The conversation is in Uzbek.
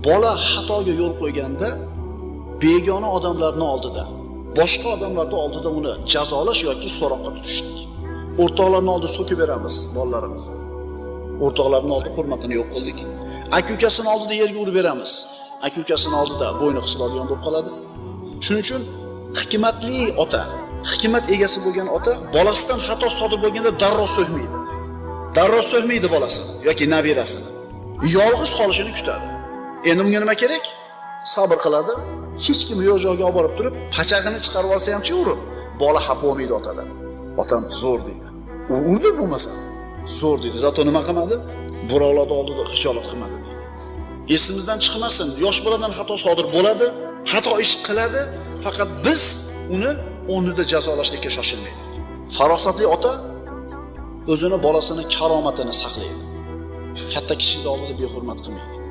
Bola xatoga yo'l qo'yganda begona odamlarning oldida, boshqa odamlarning oldida uni jazolash yoki so'roqqa tutishlik. O'rtoqlarning oldida so'kib beramiz bolalarimizni. O'rtoqlarning oldida hurmatini yo'q qildik. Aka-ukasini oldida yerga urib beramiz. Aka-ukasini oldida bo'yni qisiladigan bo'lib qoladi. Shuning uchun hikmatli ota, hikmat egasi bo'lgan ota bolasidan xato sodir bo'lganda darrov so'kmaydi. Darrov so'kmaydi bolasini yoki nabirasini. Yolg'iz qolishini kutadi. Endi bunga nima kerak? Sabr qiladi. Hech kim yo'q joyga olib borib turib, pachag'ini chiqarib olsa hamchi urib, bola xafa bo'lmaydi otadan. Otam zo'r deydi. U urdi bo'lmasa, zo'r deydi. Zato nima qilmadi? Birovlarning oldida xijolat qilmadi deydi. Esimizdan chiqmasin, yosh boladan xato sodir bo'ladi, xato ish qiladi, faqat biz uni o'rnida jazolashlikka shoshilmaylik. Farosatli ota o'zini bolasini karomatini saqlaydi. Katta kishining oldida behurmat qilmaydi.